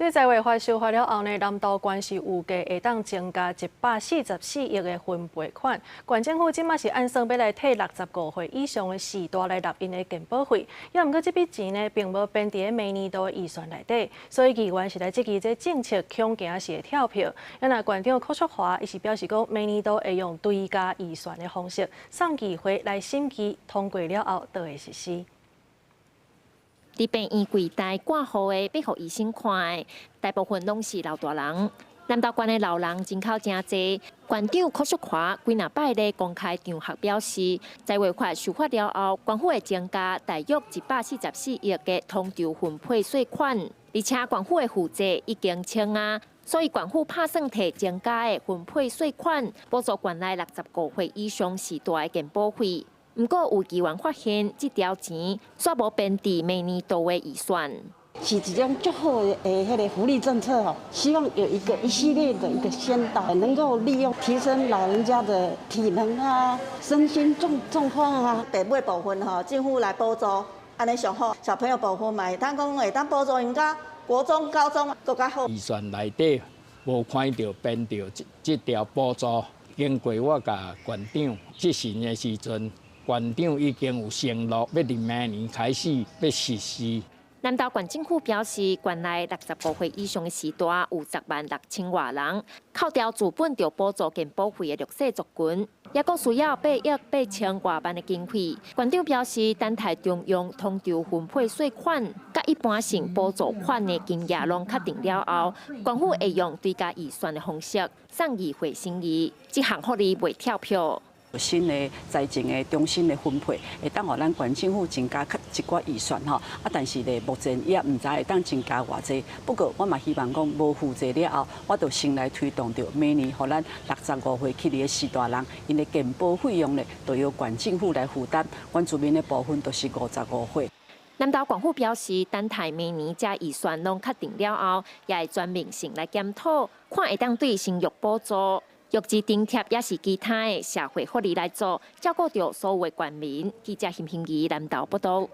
這在位法修法了後呢，南投縣是預計會當增加144億的分配款。縣政府這馬是按算欲來替65歲以上的序大來納𪜶的健保費，也毋過這筆錢呢，並無編佇咧明年度的預算內底，所以議員是來質疑這政策恐驚是會跳票。啊若縣長柯淑華伊是表示講，明年度會用追加預算的方式，送議會來審議通過了後，就會實施。佇病院櫃台掛號的，欲予醫生看的，大部分攏是老大人。南投縣的老人人口誠濟，縣長柯淑華幾若擺咧公開場合表示，在衛法修法了後，縣府會增加大約144億的統籌分配稅款，而且縣府的負債已經清啊，所以縣府拍算提增加的分配稅款，補助縣內65歲以上序大的健保費。毋過有議員發現，這條錢煞無編佇明年度的預算。是一種足好的彼个福利政策吼，希望有一個一系列的一個先導，能夠利用提升老人家的體能啊、身心狀況啊。父母部分吼，政府來補助，按呢上好。小朋友部分嘛，會當講會當補助𪜶到國中、高中閣較好。預算內底無看著編著這這條補助，經過我共縣長質詢的時陣，縣長已經有承諾，欲佇明年開始欲實施。南投縣政府表示，縣內65歲以上的序大有10萬6千外人，扣掉自本著補助健保費的弱勢族群，猶閣需要8億8千外萬的經費。縣長表示，等待中央統籌分配稅款，佮一般性補助款的金額攏確定了後，縣府會用追加預算的方式送議會審議，這項福利袂跳票。新的財政的重新的分配，會當予咱縣政府增加較一寡預算吼。啊，但是咧，目前伊也毋知會當增加偌濟。不過，我嘛希望講無負債了後，我就先來推動著明年予咱65歲起的序大人，𪜶的健保費用咧，就由縣政府來負擔。原住民的部分就是55歲。南投縣府表示，等待明年這預算攏確定了後，也會全面性來檢討，看會當對生育補助、育兒津貼，抑是其他的社會福利來做，照顧著所有的縣民。記者邢平儀南投報導。